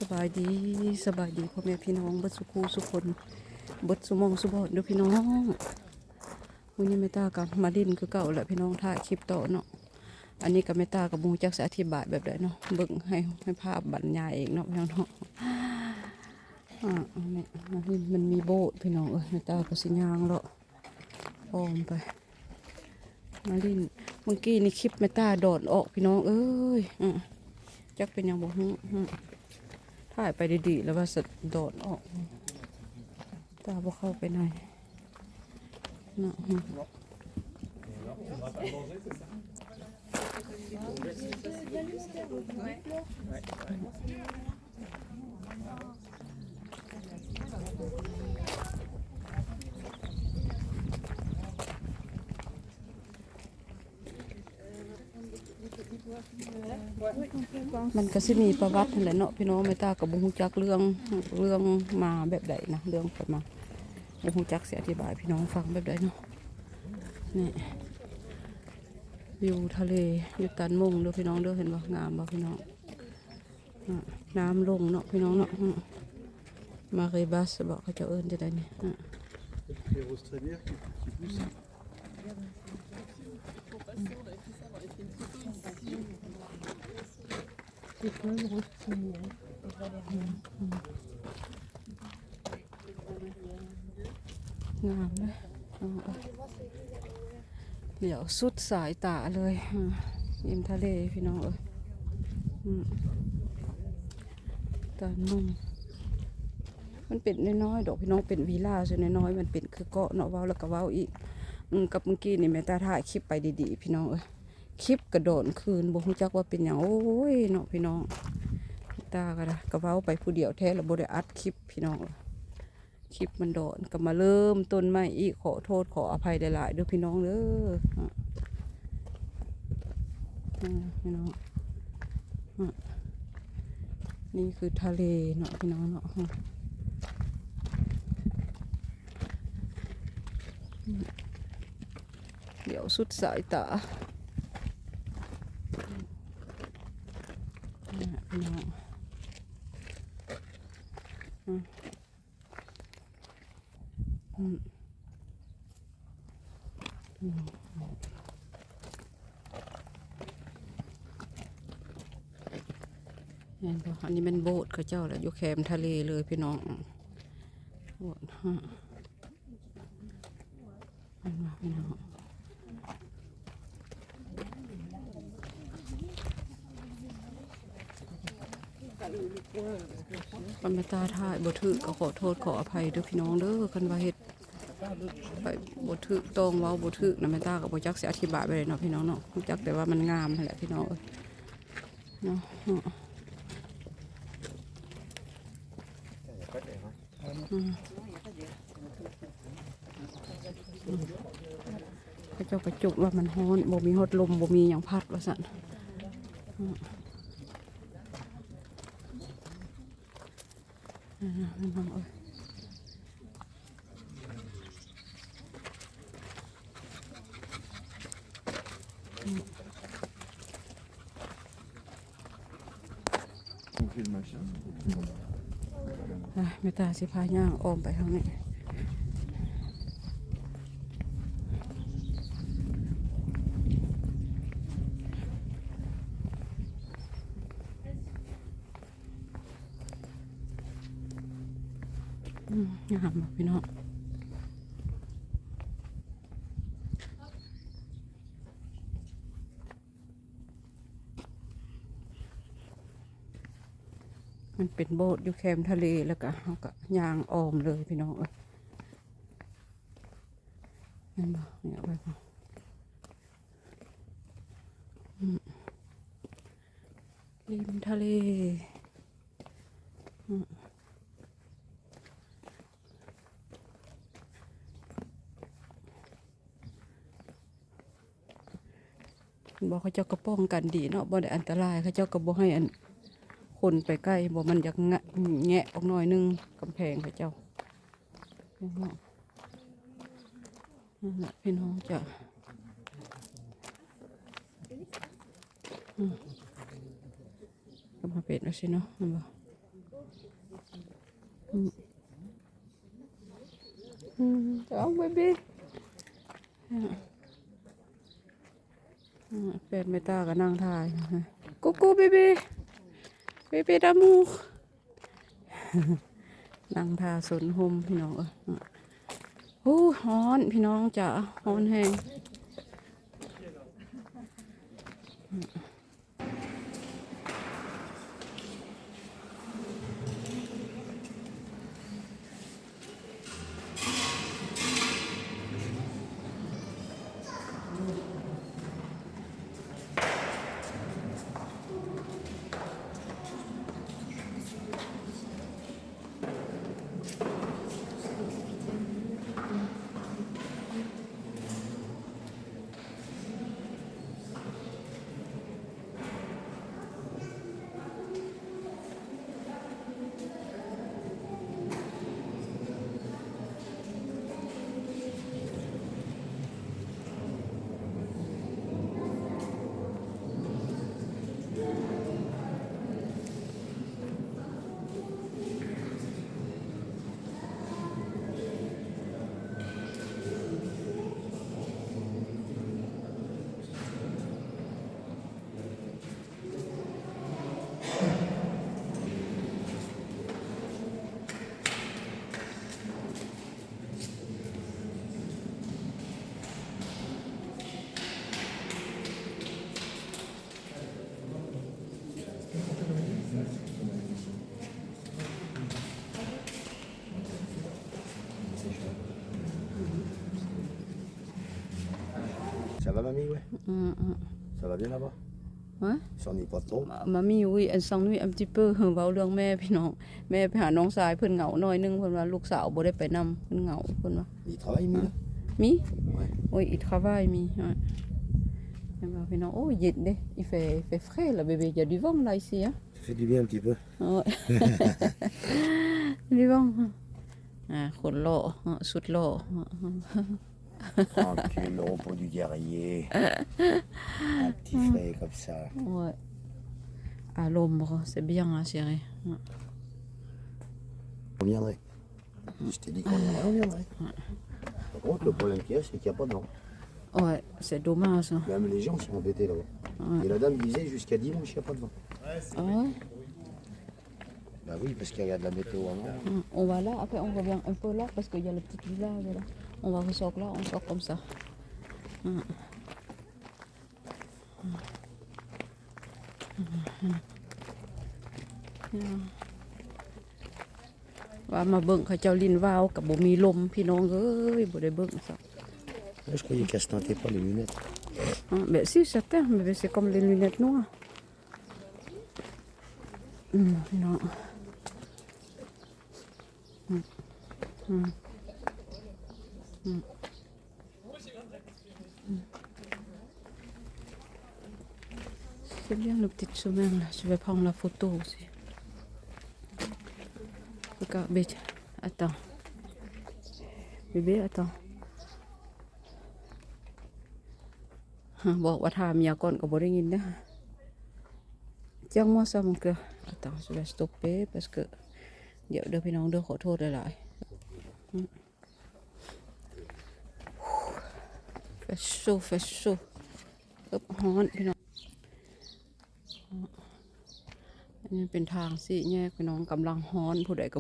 ສະບາຍດີ ສະບາຍດີພໍ່ແມ່ພີ່ນ້ອງເບິດສູ່ຄູ່ສູ່ຄົນ ເບິດສູ່ໝ່ອງສູ່ບ່ອນເດີ້ພີ່ນ້ອງ. ມື້ນີ້ແມ່ຕາກໍມາຫຼິ້ນຄືເກົ່າແຫຼະພີ່ນ້ອງ ຖ່າຍຄລິບຕໍ່ເນາະ. ອັນນີ້ກໍແມ່ຕາກໍບໍ່ຮູ້ຈັກຊິອະທິບາຍແບບໃດເນາະ ເບິ່ງໃຫ້ ໃຫ້ພາບບັນຍາຍເອງເນາະພີ່ນ້ອງເນາະ. ອ່າ ອັນນີ້ມາຫຼິ້ນ ມັນມີໂບດພີ່ນ້ອງເອີຍ ແມ່ຕາກໍຊິຍ່າງເລາະອ້ອມໄປ ມາຫຼິ້ນ. ເມື່ອກີ້ນີ້ຄລິບແມ່ຕາດອນອອກພີ່ນ້ອງເອີຍ ອື ຈັກເປັນຫຍັງບໍ່ຮູ້ ອື ຖ່າຍໄປດີໆ ແລ້ວວ່າສະ ດອນອອກ ຕາບໍ່ເຂົ້າໄປໃນເນາະ ອື. ມັນກໍຊິມີປະຫວັດຫັ້ນແຫຼະເນາະພີ່ນ້ອງ. ແມ່ຕາກໍບໍ່ຮູ້ຈັກເລື່ອງ ເລື່ອງມາແບບໃດນະ ເລື່ອງໄປມາ ບໍ່ຮູ້ຈັກຊິອະທິບາຍພີ່ນ້ອງຟັງແບບໃດເນາະ. ນີ້ ວິວທະເລຢູ່ຕັນມົງເດີ້ພີ່ນ້ອງເດີ້ ເຫັນບໍ່ ງາມບໍ່ພີ່ນ້ອງ? ອາ ນ້ຳລົງເນາະພີ່ນ້ອງເນາະ ອາ ມາເຣບັສ ເບາະ ເຂົາເຈົ້າເອີ້ນຈັ່ງໃດນີ້ ອາ.ງາມເດ້ ພີ່ນ້ອງເອີຍ ຫຼຽວສຸດສາຍຕາເລີຍ ອາ ລິມທະເລພີ່ນ້ອງເອີຍ ອື ຕານມຸມ ມັນເປັນນ້ອຍໆ ດອກພີ່ນ້ອງ ເປັນວິລາຊື່ນ້ອຍໆ ມັນເປັນຄືເກາະເນາະ ເວົ້າແລ້ວກໍເວົ້າອີກ ອື ກັບມື້ກີ້ນີ້ແມ່ຕາຖ່າຍຄລິບໄປດີໆ ພີ່ນ້ອງເອີຍ ຄລິບກະດອນຄືນ ບໍ່ຮູ້ຈັກວ່າເປັນຫຍັງ ໂອ້ຍເນາະພີ່ນ້ອງ ຕາກະ ກະເວົ້າໄປຜູ້ດຽວແທ້ ລະບໍ່ໄດ້ອັດຄລິບພີ່ນ້ອງ ຄລິບມັນດອນ ກະມາເລີ່ມຕົ້ນໃໝ່ອີກ ຂໍໂທດຂໍອະໄພຫຼາຍໆ ເດີ້ພີ່ນ້ອງເດີ້ ພີ່ນ້ອງ ນີ້ຄືທະເລເນາະ ພີ່ນ້ອງເນາະ ຫຼຽວສຸດສາຍຕາ ພີ່ນ້ອງ ອືມ ອືມ ອືມ ແມ່ນບໍ່? ອັນນີ້ແມ່ນໂບດເຂົາເຈົ້າແຫຼະ ຢູ່ແຄມທະເລເລີຍພີ່ນ້ອງ ໂບດ ເຫັນບໍ່ພີ່ນ້ອງ? ຄັນແມ່ນຕາຖ່າຍບໍ່ຖືກກໍຂໍໂທດຂໍອະໄພເດີ້ພີ່ນ້ອງເດີ້ ຄັນວ່າເຮັດໄປບໍ່ຖືກຕ້ອງ ເວົ້າບໍ່ຖືກນະ ແມ່ນຕາກໍບໍ່ຈັກຊິອະທິບາຍແບບໃດເນາະພີ່ນ້ອງເນາະ ຮູ້ຈັກແຕ່ວ່າມັນງາມຫັ້ນແຫຼະພີ່ນ້ອງເອີຍ ເນາະ ອືມ ເຂົາເຈົ້າກະຈົກວ່າມັນຮ້ອນ ບໍ່ມີຮອດລົມ ບໍ່ມີຫຍັງພັດວ່າຊັ້ນ ອືມ ພີ່ນ້ອງເອີຍ ອ່ະ ແມ່ຕາຊິພາຍ່າງອ້ອມໄປທາງນີ້ ອືມ ງາມເນາະພີ່ນ້ອງ ມັນເປັນໂບດຢູ່ແຄມທະເລ ແລ້ວກະເຮົາກະຍ່າງອ້ອມເລີຍພີ່ນ້ອງເອີຍ ແມ່ນບໍ່? ນີ້ເອົາໄວ້ກ່ອນ ອືມ ລິມທະເລ ອືມ ເຫັນບໍ່ ເຂົາເຈົ້າກໍປ້ອງກັນດີເນາະ ບໍ່ໄດ້ອັນຕະລາຍ ເຂົາເຈົ້າກໍບໍ່ໃຫ້ອັນ ຄົນໄປໃກ້ ບໍ່ ມັນຢາກງະ ແງະອອກໜ້ອຍໜຶ່ງ ກຳແພງເຂົາເຈົ້າ ນັ້ນແຫຼະພີ່ນ້ອງເຈົ້າ ອືມ ກໍມາເປັນຈັ່ງຊີ້ເນາະ ເຫັນບໍ່? ອືມ ອືມ ເອົາ ເບບີ ອືມ ແຟນແມ່ຕາກໍນັ່ງຖ່າຍ ກູກູ ເບບີ ເບບີດາມູ ນັ່ງຖ້າສົນຮົ່ມ ພີ່ນ້ອງເອີຍ. ໂອ້ ຮ້ອນ ພີ່ນ້ອງຈ໋າ ຮ້ອນແຮງ. Ça va, mamie ? Ouais. ອືມ Ça va bien là-bas ? Hein ? S'ennuie pas trop ? Ma-, mamie, oui, elle s'ennuie un petit peu. ເວົ້າເລື່ອງແມ່ ພີ່ນ້ອງ ແມ່ໄປຫານ້ອງຊາຍ ເພິ່ນເຫງົາໜ້ອຍໜຶ່ງ ເພິ່ນວ່າລູກສາວບໍ່ໄດ້ໄປນຳ ເພິ່ນເຫງົາ ເພິ່ນວ່າ. Il travaille, lui, là ? Mi ? Ouais. Oui, il travaille, mi. Ouais. ເຫັນບໍ່ ພີ່ນ້ອງ? ໂອ້ ເຢັນເດ້ il fait, il fait frais là, bébé, il y a du vent là, ici, hein. Ça fait du bien un petit peu. Ouais. Du vent. ອ່າ ຄົນຫຼໍ່ ສຸດຫຼໍ່. Tranquille, le repos du guerrier. Un petit frais comme ça. Ouais. À l'ombre, c'est bien, hein, chérie. On viendrait. Je t'ai dit qu'on viendrait, on viendrait. Par contre, le problème qu'il y a, c'est qu'il y a pas de vent. Ouais, c'est dommage, hein. Même les gens sont embêtés là-bas. Ouais. Et la dame disait, jusqu'à dimanche, il y a pas de vent. Ah ouais ? Bah oui, parce qu'il y a de la météo avant. Hmm, on va là, après on revient un peu là, parce qu'il y a le petit village là. On va ressortir là, on sort comme ça. Hmm. ວ່າມາເບິ່ງເຂົາເຈົ້າຫຼິ້ນວ່າວ ກໍບໍ່ມີລົມ ພີ່ນ້ອງເອີຍ ບໍ່ໄດ້ເບິ່ງຊ້ຳ. Ah, je croyais qu'elle se tentait pas les lunettes. Ah, ben si, certains, mais c'est comme les lunettes noires. ອືມ ພີ່ນ້ອງ ອືມ ອືມ ອືມ. C'est bien le petit chemin là, je vais prendre la photo aussi. Regarde, bébé, attends. Bébé, attends. ບອກວ່າຖ້າເມຍກ່ອນກໍບໍ່ໄດ້ຍິນເດ້. Tiens-moi ça, mon cœur. Attends, je vais stopper parce que ດຽວເດີພີ່ນ້ອງເດີ ຂໍໂທດຫຼາຍໆ. Fait chaud, fait chaud. ເອີບ ຮ້ອນພີ່ນ້ອງ. ອັນນີ້ເປັນທາງສີ່ແຍກ ພີ່ນ້ອງກຳລັງຮ້ອນ ຜູ້ໃດກໍ